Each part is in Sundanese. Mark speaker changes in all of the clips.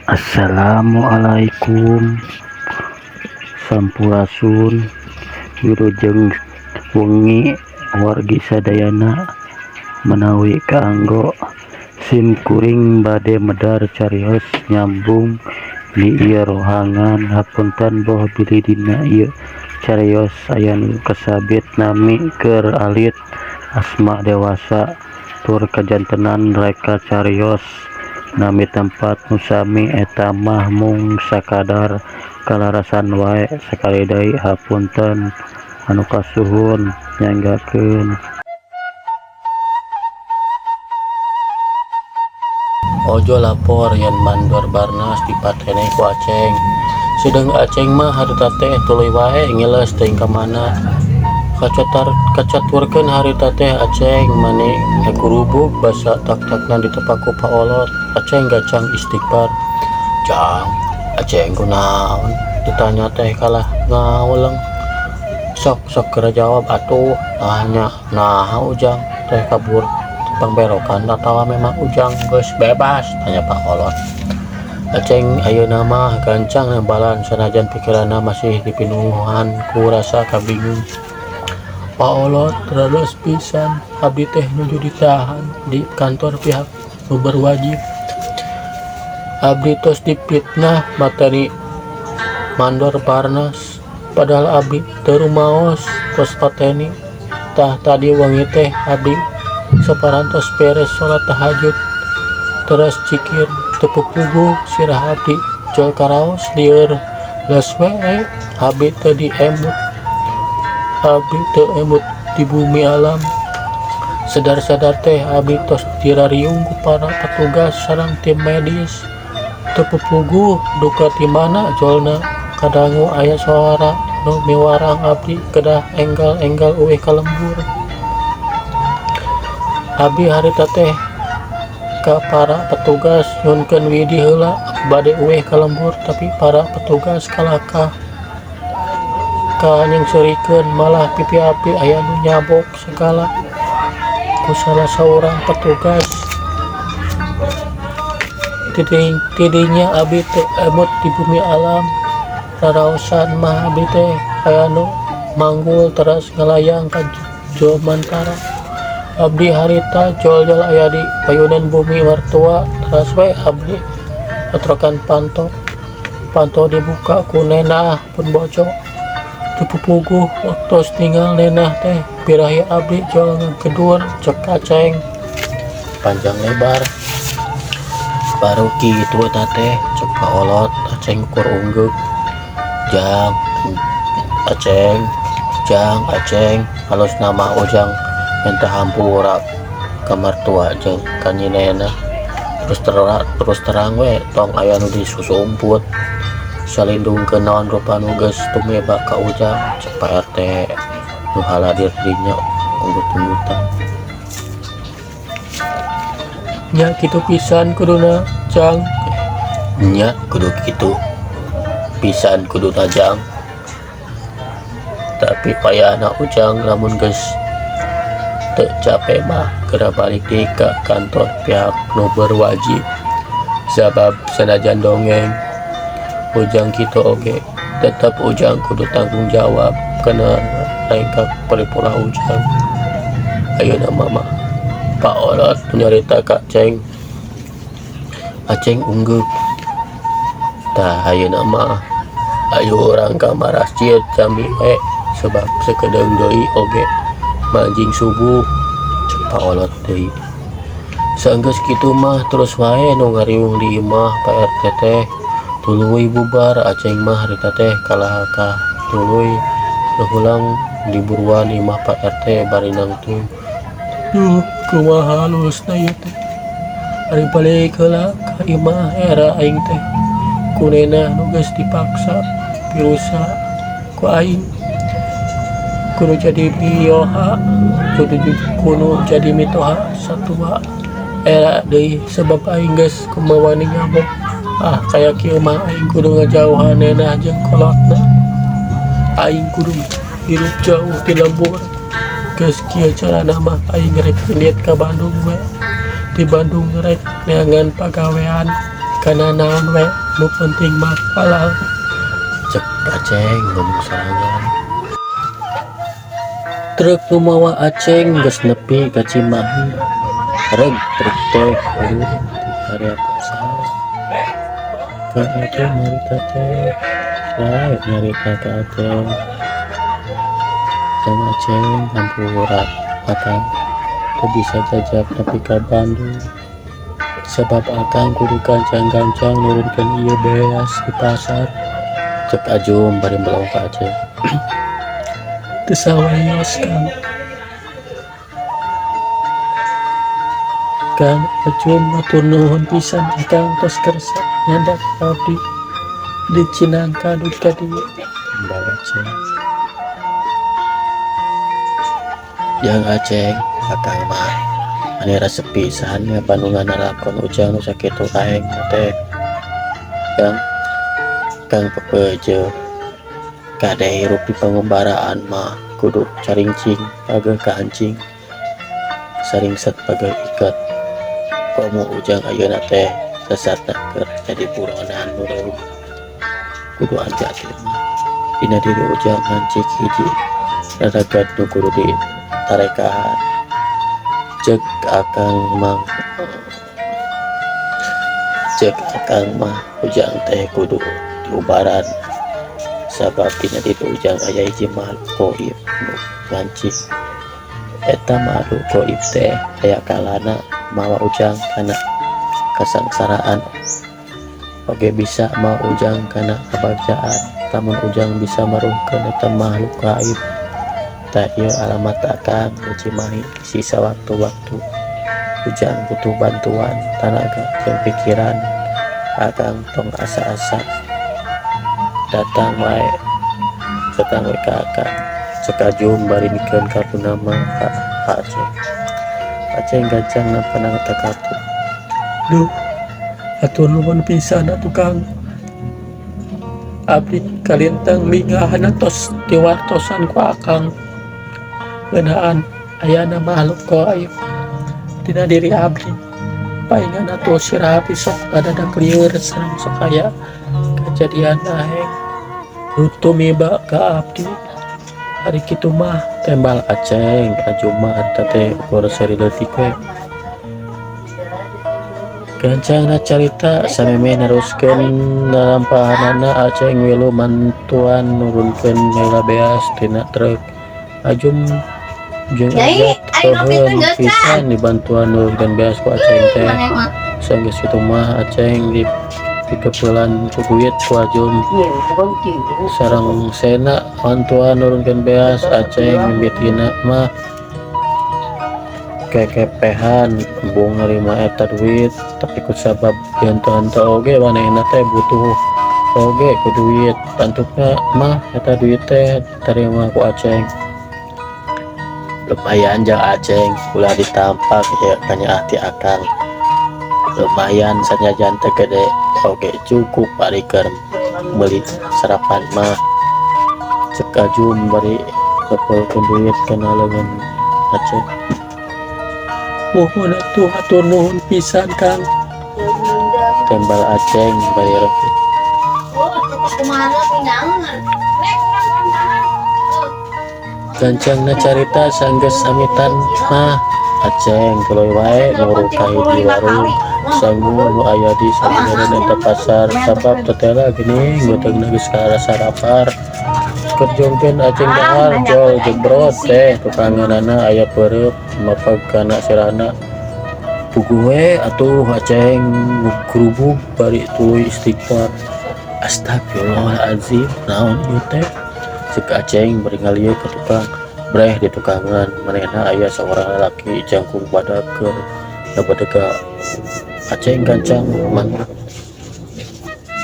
Speaker 1: Assalamualaikum Sampurasun Wilujeng wengi wargi sadayana menawi kaanggo sim kuring bade medar carios nyambung di ieu rohangan. Hapunten boh bilih dina ieu carios aya nu kasabit nami keur alit, asma dewasa, tur kajantenan reka carios nami tempat nu sami, eta mah mung sakadar kalarasan wae. Sakali deui hapunten anu kasuhun, nyanggakeun. Ojo lapor yen mandor Barnas dipatene ku Aceng. Sideung Aceng mah harita teh tuluy wae ngiles teuing ka mana. Kacaturkeun harita teh Aceng mani ngakurubug basa tak-takna ditepak ku Pak Olot. Aceng gacang istighfar. Jang, Aceng kunaon? Ditanya teh kalah ngaweleng. Sok sok geura jawab atuh. Nah nya, naha Ujang teh kabur pangberokan atawa memang Ujang geus bebas? Tanya Pak Olot. Aceng ayeuna mah gancang nembalan sanajan pikiranna masih dipinuhan ku rasa kabingung. Pak Olot, rados pisan abdi teh nuju ditahan di kantor pihak nu berwajib. Abdi tos dipitnah mateni mandor Barnas, padahal abdi teu rumaos tos pateni. Tah, tadi wengi teh abdi saparantos beres salat tahajud teras cikir, teu pupuguh sirah abdi jol karaos lieur. Leus we abdi teu diemut, abdi teu emut di bumi alam. Sadar-sadar teh abdi tos dirariung ku para petugas sareng tim medis. Teu pupuguh duka ti mana jolna kadangu aya sora nu miwarang abdi kedah enggal-enggal uih ka lembur. Abdi harita teh ka para petugas nyuhunkeun widi heula bade uih ka lembur, tapi para petugas kalakah ka nyeungseurikeun, malah pipi abdi aya nu nyabok sagala ku salah saurang petugas. Tidinya abdi teu emut di bumi alam. Raraosan mah abdi teh aya nu manggul teras ngalayang ka jomantara. Abdi harita jol-jol aya di payunan bumi mertua. Teras we abdi otrokan panto. Panto dibuka ku nenah pun bojo. Teu pupuguh tos ningal nenah teh birahi abdi jol ngagedur, cek Aceng panjang lebar. Baru kitu eta teh, cek Pak Olot. Aceng kur unggeuk. Jang Aceng, Jang Aceng, halus nama Ujang minta hampura ka mertua jeung ka Nyi Nenah. Terus terang we tong aya nu disusumput, salindungkeun naon rupa nu geus tumeba ka Ujang, cek Pak RT nu haladir dinya unggut-unggutan. Nya kitu pisan kuduna, Jang. Nya kudu kitu pisan kuduna, Jang, tapi payahna Ujang lamun geus teu capek mah geura balik deui ka kantor pihak nu berwajib, sabab sanajan dongeng Ujang kitu oge tetep Ujang kudu tanggung jawab kana lengkap paripurna Ujang ayeuna mah. Pak Olot nyarita ka Aceng. Aceng unggeuk. Tah, ayeuna mah ayo urang ka masjid jami we, sebab sakedeung deui oge manjing subuh, cek Pak Olot deui. Saenggeus kitu mah terus wae nu ngariung di imah Pak RT teh tuluy bubar. Aceng mah harita teh kalah ka tuluy ulang di buruan imah Pak RT bari nangtung. Duh, kumaha halusna ieu teh? Ari balik heula ka imah, era aing teh ku nenah nu geus dipaksa pirusa ku aing kudu jadi mioha, kudu jadi mitoha satua. Era deui sebab aing geus kumawani nyabok. Ah, kaya kieu mah aing kudu ngajauhan nenah jeung kolotna. Aing kudu hirup jauh ti lembur. Geus kieu carana mah aing rek indit ka Bandung we. Di Bandung rek neangan pagawean. Kana naon we, nu penting mah halal. Cek Aceng ngomong sorangan. Truk nu mawa Aceng geus nepi ka Cimahi. Reg truk teh eureun di area pasar. Ka Aceng nyarita teh, lain nyarita ka Aceng. Kang Aceng, hampura akang teu bisa jajak nepi ka Bandung. Sabab akang kudu gancang-gancang nurunkeun ieu beas di pasar. Cek Ajum bari melong ka Aceng. Teu sawios, Kang. Kang Ajum, hatur nuhun pisan akang tos kersa nyandak abdi di Cinangka dugi ka dieu. Timbal Aceng. Jang Aceng, akang mah mani resep pisan ngabandungan nalakon ujang nu sakitu aeng teh. Kang, Kang pepeje kade hirup di pangumbaraan mah kudu caringcing pageuh kahancing, saringset pageuh iket. Komo ujang ayeuna teh sasatna keur jadi buronan nu reum. Kudu hati-hati mah. Dina diri ujang ngancik hiji raragat nu kudu ditarekahan. Cek akang mah, cek akang mah ujang teh kudu diubaran. Sabab dina diri ujang aya hiji makhluk goib nu ngancik. Eta makhluk goib teh aya kalana mawa ujang kana kasangsaraan oge bisa mawa ujang kana kabagjaan. Lamun ujang bisa maruhkeun eta makhluk gaib, tah ieu alamat akang di Cimahi sisa waktu-waktu ujang butuh bantuan tanaga jeung pikiran. Akang tong asa-asa datang wae, datang we ka akang. Cek Ajum bari mikeun kartu nama ka Aceng. Aceng gancang nampana eta kartu. Duh, hatur nuhun pisan atuh Kang. Abdi kalintang bingahana tos diwartosan ku akang. Ngeunaan ayana makhluk gaib dina diri abdi. Paingan atuh sirah abdi sok ngadadak lieur sareng sok aya kajadian aheng nu tumiba ka abdi. Ari kitu mah tembal Aceng, Ajum mah eta teh ukur seuri leutik we. Gancangna carita samemeh neruskeun lalampahanana Aceng milu mantuan nurunkeun heula beas tina truk. Ajum jeung Ajat euheun pisan dibantuan nurunkeun beas ku Aceng teh. Sanggeus kitu mah Aceng dikepeulan ku duit ku Ajum. Sareng Sena mantuan nurunkeun beas, Aceng mimitina mah kekepehan embung nerima eta duit, tapi ku sabab henteu-henteu oge manehna teh butuh oge ku duit, tantuna mah eta duit teh diterima ku Aceng. Lumayan jang Aceng, ulah ditampak ieu kanyaah ti akang. Lumayan sanajan teu gede oge cukup ari keur meuli sarapan mah. Cek Ajum bari ngepelkeun duit kana leungeun Aceng. Muhun atuh, hatur nuhun pisan Kang. Tembal Aceng bari reukeut. Gancangna carita sanggeus amitan mah Aceng tuluy wae muru ka hiji warung sangu nu aya di sabenerna eta pasar sabab tetela geuning beuteungna geus karasa lapar. Keur jongkeun Aceng dahar jol jebrot teh tukanganana aya peureub mapag kana sirahna. Puguh we atuh Aceng ngugrubug bari tuluy istighfar. Astagfirullahalazim, naon ieu teh? Cek Aceng bari ngalieu ka tukang. Breh di tukangan manehna aya saurang lalaki jangkung badag keur ngabedega. Aceng gancang mangruk.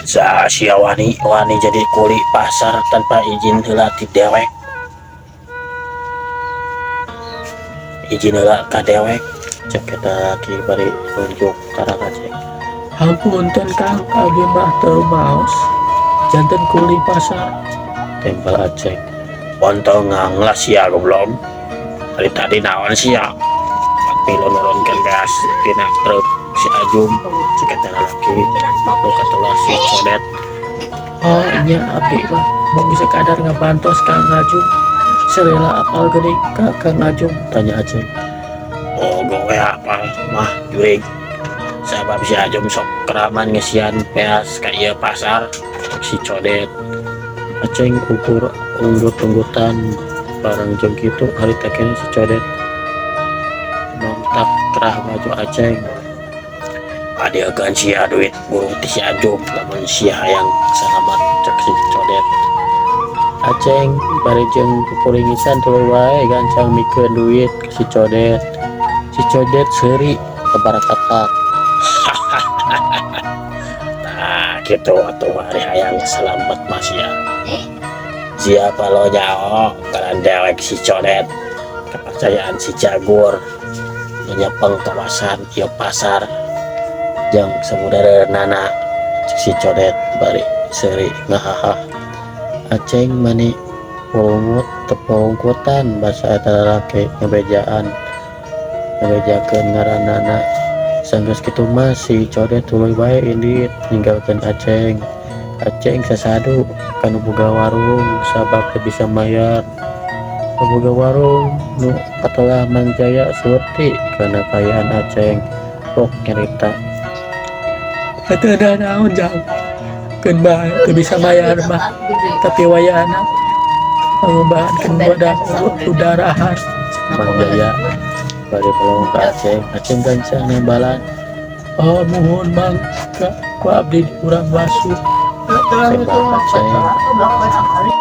Speaker 1: Saha sia wani wani jadi kuli pasar tanpa izin heula ti dewek. Izin heula ka dewek, cek eta lalaki bari nunjuk karang Aceng. Hapunten Kang, abdi mah teu maos janten kuli pasar. Tembal Aceng. Pontong nganglas sia goblok. Ari tadi naon sia? Milu nurunkeun beas tina truk Si Ajum, cek eta lalaki nu katelah si Codet. Oh nya, abdi mah mung sekadar ngabantos Kang Ajum. Salila apal geuning ka Kang Ajum? Tanya Aceng. Oh, gue apal mah jurig, sabab si Ajum sok keraman ngesian beas ka ieu pasar, cek si Codet. Aceng ukur unggut-unggutan. Barang jeung kitu harita keneh si Codet nontak kerah baju Aceng. "Adieukeun sia duit burung ti si Ajum lamun sia hayang salamat," cek si Codet. Aceng bari jeung pupuringisan tuluy wae gancang mikeun duit ke si Codet. Si Codet seuri kabarakatak. "Nah, kitu atuh, ari hayang salamet mah sia. Sia palo nyaho ngaran dewek si Codet, kepercayaan si Jagur, nyepeng kawasan ieu pasar jang samudareunana," cek si Codet bari seuri ngahaha. Aceng mani purungut tepurungkutan basa eta lalaki ngabejaan, ngabejakeun ngaranana. Sanggeus kitu mah si Codet tuluy wae indit ninggalkeun Aceng. Aceng sasadu ka nu boga warung sabab teu bisa mayar. Nu boga warung nu katelah Mang Jaya surti kana kaayaan Aceng, pok nyarita. "Teu naon, Jang, keun bae teu bisa mayar mah, tapi wayahna pangubahankeun bodas udarahan," Mang Jaya bari melong ka Aceng. Aceng gancang nembalan. "Oh, muhun Mang, ka ku abdi urang basuh," sembah Aceng.